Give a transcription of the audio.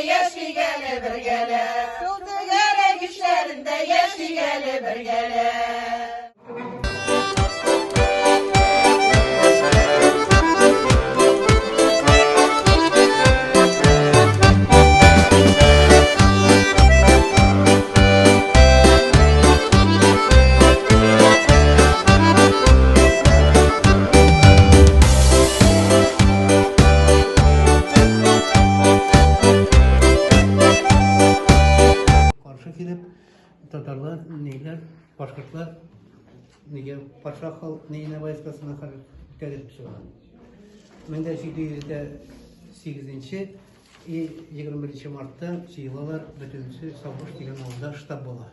яшик әле бергәләп. Шул түгәрәк эчләрендә яшик әле бергәләп. Каршы килеп, татарлар, ниләр, башкортлар нигә патша хал нигенә войскасына каршы күтәрелеп чыга. 1708 и 21 мартта җыелалар, бөтенесе Савыш дигән авылда штаб була.